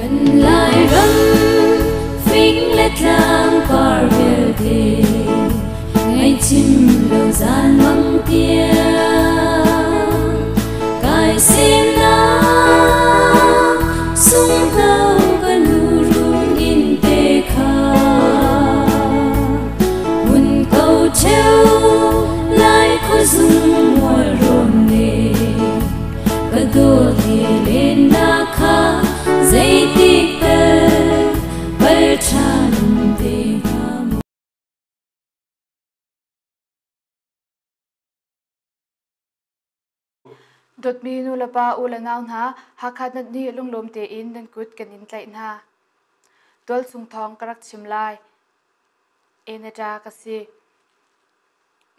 Kan Lairam fing le tlang par vialte ngaihchim lo zan mang tiang kai semnak sunghno ka nu rung in te kha mun ko cheu lai khuazung mual rawn le ka dawt he lennak kha zeitik tal pal ṭhan te hnga maw. Dawtmi nulepa u le nau hna, Hakha nat nih lunglawm tein nan kut kan in tlaih hna. Tualchung thawng ka rak chim lai. Enata ka si.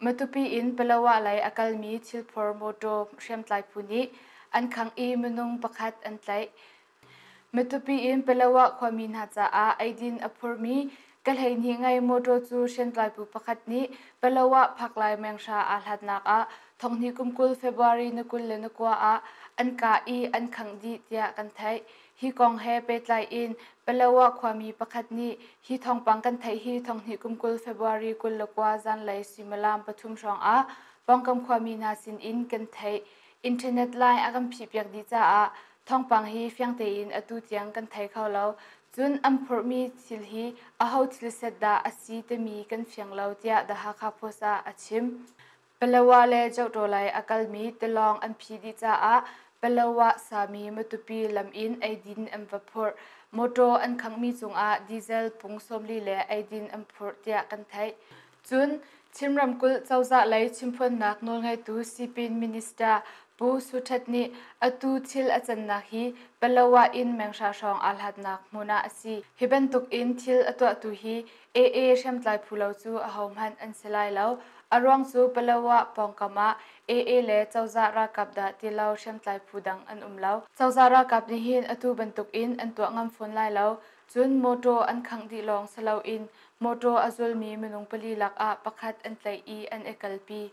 Matupi in Palawa lei a kalmi thilphor mawṭaw hriamtlai phu nih an khangh i minung pakhat an tlaih. Matupi in Palawa khuami hna caah eidin a phurmi ka hleihnih ngei mawṭaw cu hriamtlai phu pakhat nih Palawa phaklai menghra aa hlatnak ah thonghnih kum 20 February ni 29 ah an kah i an khangh dih tiah kan theih. Hi kong he pehtlai in Palawa khuami pakhat nih hi thawngpang kan theih hi thonghnih kum 20 February 29 zanlei suimilam 3 hrawng ah pawngkam khuami hna sin in kan theih. Internet line a kan phihpiak dih caah thawngpang hi fiang tein atu tiang kan thei kho lo. Cun an phurhmi thil hi aho thil set dah a si timi kan fiang lo tiah The Hakha Post ah a chim. Palawa le Zohtawlai a kalmi tilawng an phi dih caah Palawa sami Matupi lam in eidin an va phurh. Motor an khanghmi cungah diesel pung 40 le eidin an phurh tiah kan theih. Cun Chin ramkulh cozah lei chimphuannak nawlngeitu Sipin Minister Pu Suthat nih atu thil a cannak hi Palawa in menghra hrawng aa hlatnak hmun ah a si. Hi bantuk in thil a tuahtu hi AA hriamtlai phu lo cu ahohmanh an si lai lo. A ruang cu Palawa pawngkam ah AA le cozah ralkap dah ti lo hriamtlai phu dang an um lo. Cozah ralkap nih hin atu bantuk in an tuah ngam fawn lai lo. Cun mawṭaw an khangh dih lawng si loin mawṭaw a zulmi minung pali lakah pakhat an tlaih i an i kalpi.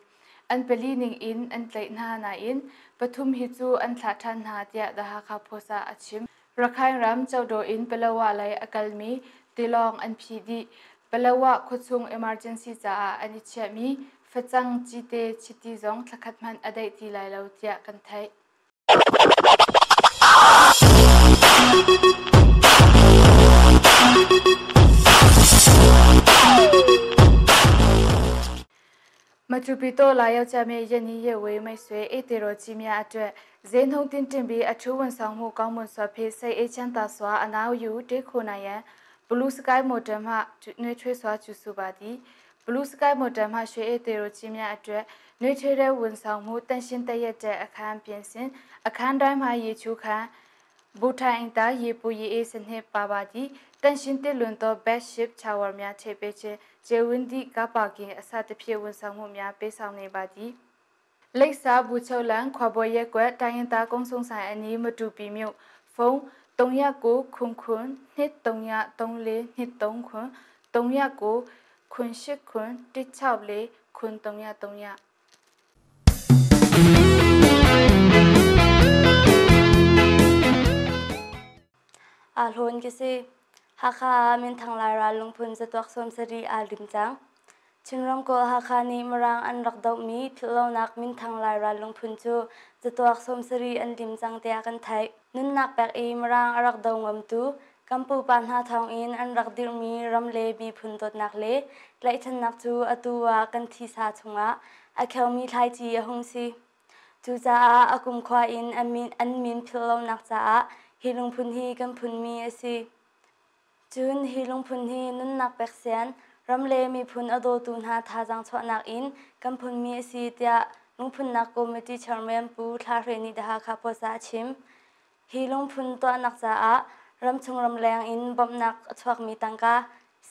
An pali ning in an tlaih hna nain pathum hi cu an thlah ṭhan hna tiah The Hakha Post ah a chim. Rakhine ram Codaw in Palawa lei a kalmi tilawng an phih dih. Palawa khuachung emergency caah an i chiahmi facang, cite, chiti zong thlakhat hmanh a daih ti lai lo tiah kan theih. မတူပီတိုလာယောက်ျားမေယနီယေဝေမိတ်ဆွေအေတေရောကြီးများအတွက်ဈေးနှုန်းတင်တင်ပြီးအထူးဝန်ဆောင်မှုကောင်းမွန်စွာဖြင့်စိတ်အေးချမ်းသာစွာအနားယူတေးခိုနိုင်ရန် Blue Sky Motor မှနှွေးထွေးစွာကျူဆိုပါသည် Blue Sky Motor မှရွှေအေတေရောကြီးများအတွက်နှွေးထွေးတဲ့ဝန်ဆောင်မှုတန်ရှင်းတရက်တဲ့အခန်းပြင်ဆင်အခန်းတိုင်းမှာရေချိုးခန်းဘူထိုင်တာရေပူရေအေးစနစ်ပါပါသည်တန်ရှင်းတစ်လွန်သော bed ship shower များထည့်ပေးခြင်း ဂျေဝင်းဒီကပါကင်အစသဖြင့်ဝန်ဆောင်မှုများပေးဆောင်နေပါသည်လိပ်စာဘူချုပ်လန်ခွာဘော်ရက်ကွက်တိုင်းရင်းသားကုန်းဆုံဆိုင်အနီးမတူပီမြို့ဖုန်း309ခွန်ခွန်2334 23ခွန်309ခွန်8ခွန်164ခွန်303 Aa hlawn ka si. Hakha ah minthang Lairal lungphun zatuak 70 aa lim cang. Chin ramkulh Hakha nih Mirang an rak dohmi philhlonak minthang Lairal lungphun cu zatuak 70 an lim cang tiah kan theih. Nunnak pek i Mirang a rak do ngamtu kan pupa hna thawngin an rak dirhmi ram le miphun dawtnak le tlaihchannak cu atu ah kan thisa chungah a kheomi thlaici a hung si. Cucaah a kumkhua in an min philhlonak caah hi lungphun hi kan phunmi a si. Cun hi lungphun hi nunnak pek sian, ram le miphun a dawtu hna thazaang chuahnak in kan phunmi a si tiah lungphunnak committee chairman Pu Thla Hre nih The Hakha Post ah a chim. Hi lungphun tuahnak caah ramchung ramleng in bawmhnak a chuakmi tangka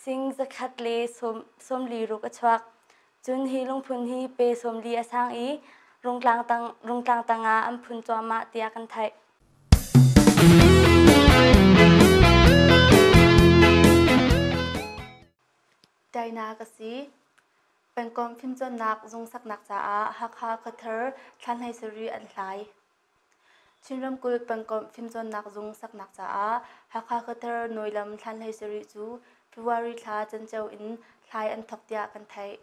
sing 146 a chuak. Cun hi lungphun hi pe 40 a sang i Rungtlang tangah an phun cuahmah tiah kan theih. Tainak a si. Pengkomh fimcawnnak zung saknak caah Hakha khuathar thla 17 an hlai. Chin ramkulh pengkomh fimcawnnak zung saknak caah Hakha khuathar Nawilam thlan 17 cu February thla canceo in thlai an thawk tiah kan theih.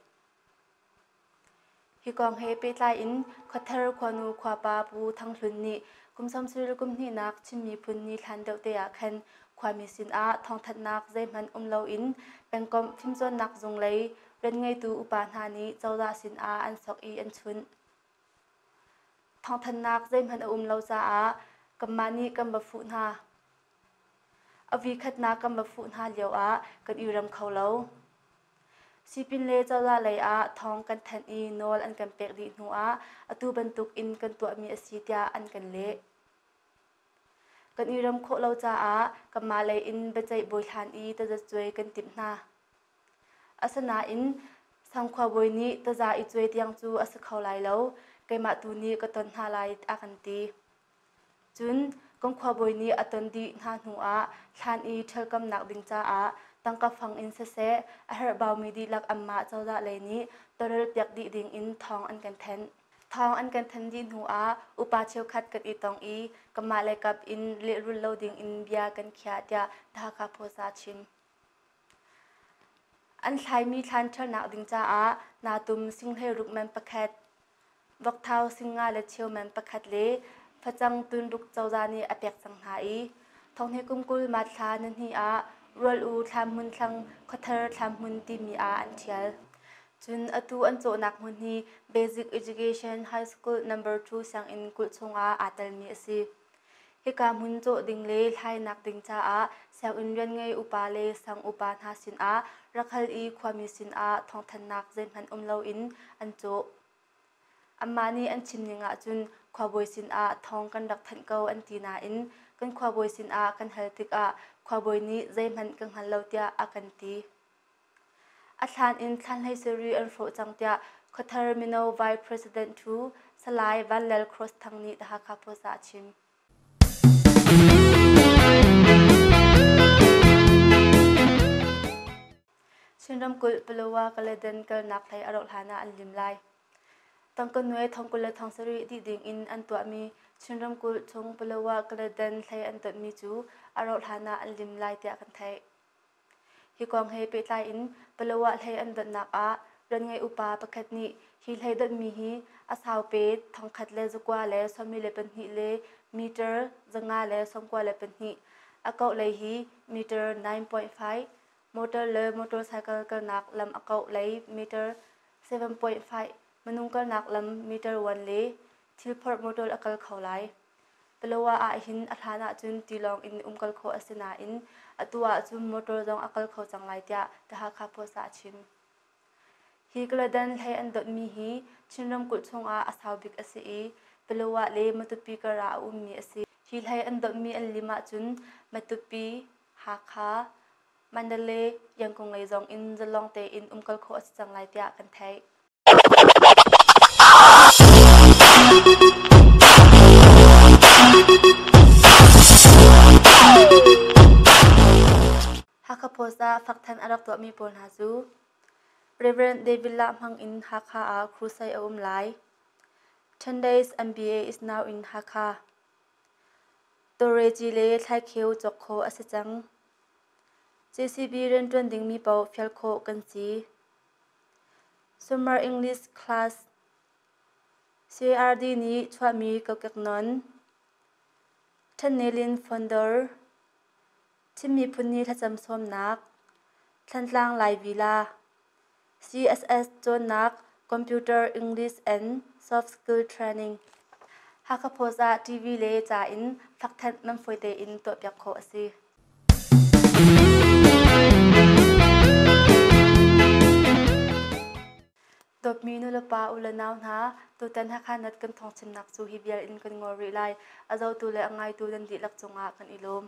Hi kong he pehtlai in Khuathar khuanu khuapa Pu Thang Hlun nih kum 30 kum hnihnak Chin miphun ni hlan deuh te ah khan khuami sinah thawngthanhnak zeihmanh um loin pengkomh fimcawnnak zung lei rianngeitu upa hna nih cozah sinah an sok i an chunh. Thawngthanhnak zeihmanh a um lo caah kanmah nih kan va fuh hna. A vikhatnak kan va fuh hna lioah kan i rem kho lo. Sipin le cozah lei ah thawng kan thanh i nawl an kan pek dih hnuah atu bantuk in kan tuahmi a si tiah an kan leh. Kan i rem khawh lo caah kanmah lei in biaceih bawi hlan i tazacuai kan timh hna. Asinain sangkhuabawi nih taza i cuai tiang cu a si kho lai lo, keimah tu nih ka ton hna lai a kan ti. Cun kan khuabawi nih a ton dih hna hnuah thlan i ṭhialkamnak ding caah tangka fang in siseh a herhbaumi dihlak anmah cozah lei nih tawlrelpiak dih ding in thawng an kan thanh. Thawng an kan thanh dih hnuah upa cheukhat kan i tong i kanmah le kap in lehrul lo ding in bia kan khiah tiah The Hakha Post ah a chim. An thlaimi thlan ṭhialnak ding caah naatum sing 16 man pakhat, vokthau sing nga le cheu man pakhat le facang tunruk cozah nih a pek cang hna i thonghnih kum 20 mat thla nihnih ah Rual U thlam hmun thlang Khuathar thlam hmun timi ah an ṭhial. Cun atu an cawhnak hmun hi Basic Education High School Number 2 sianginn kulh chungah aa telmi a si. Hika hmun cawh ding le hlainak ding caah sianginn rianngei upa le sang upa hna sinah rak hal i khuami sinah thawngthanhnak zeihmanh um loin an cawh. Anmah nih an chim ning ahcun khuabawi sinah thawng kan rak thanh ko an ti nain kan khuabawi sinah kan hal tikah khuabawi nih zeihmanh ka hngal lo tiah a kan ti. A thlan in thlan 17 an hrawh cang tiah Khuathar Mino Vice President Thu Salai Van Lal Cross Thang nih The Hakha Post ah a chim. Chin ramkulh Palawa Kaladan kalnak hlei a rauh hlan ah an lim lai. Tangka nuai thong 20 le thong 7 dih ding in an tuahmi Chin ramkulh chung Palawa Kaladan hlei an tonmi cu a rauh hlan ah an lim lai tiah kan theih. Hi kong he pehtlai in Palawa hlei an donhnak ah rianngei upa pakhat nih hi hlei donhmi hi a sau pe 1,092 le meter 592, a kauh lei hi meter 9.5, motor le motorcycle kalnak lam a kauh lei meter 7.5, minung kalnak lam meter 1 le thilphorh motor a kal kho lai. Palawa ahhin a hlan ahcun tilawng in umkal khawh a si nain atu ahcun motor zong a kal kho cang lai tiah The Hakha Post ah a chim. Hi Kaladan hlei an donhmi hi Chin ramkulh chungah a sau bik a si i Palawa le Matupi kar ah a ummi a si. Hi hlei an donhmi an lim ahcun Matupi, Hakha, Mandalay, Yangon lei zong in zalong tein umkal khawh a si cang lai tiah kan theih. Hakha Post ah fakthan a rak tuahmi pawl hna cu Rev. David Lah hmang in Hakha ah crusade a um lai. 10 days MBA is now in Hakha. Tawreci le thlaikheu cawk khawh a si cang. JCB rianṭuan dingmi paoh fial khawh kan si. Summer English Class CRD nih chuahmi kokek non Ṭhennelin Fondor Chin Miphun Ni Thlacam Sawmnak Thlantlang Lai Vila CSS Cawnnak Computer English and Soft Skill Training Hakha Post ah TV le ca in fakthanh man fawi tein tuahpiak khawh a si. Dawtmi nulepa u le nau hna, tutan Hakha Nat kan thawngchimnak cu hi vial in kan ngol rih lai. A zohtu le a ngaitu nan dihlak cungah kan i lawm.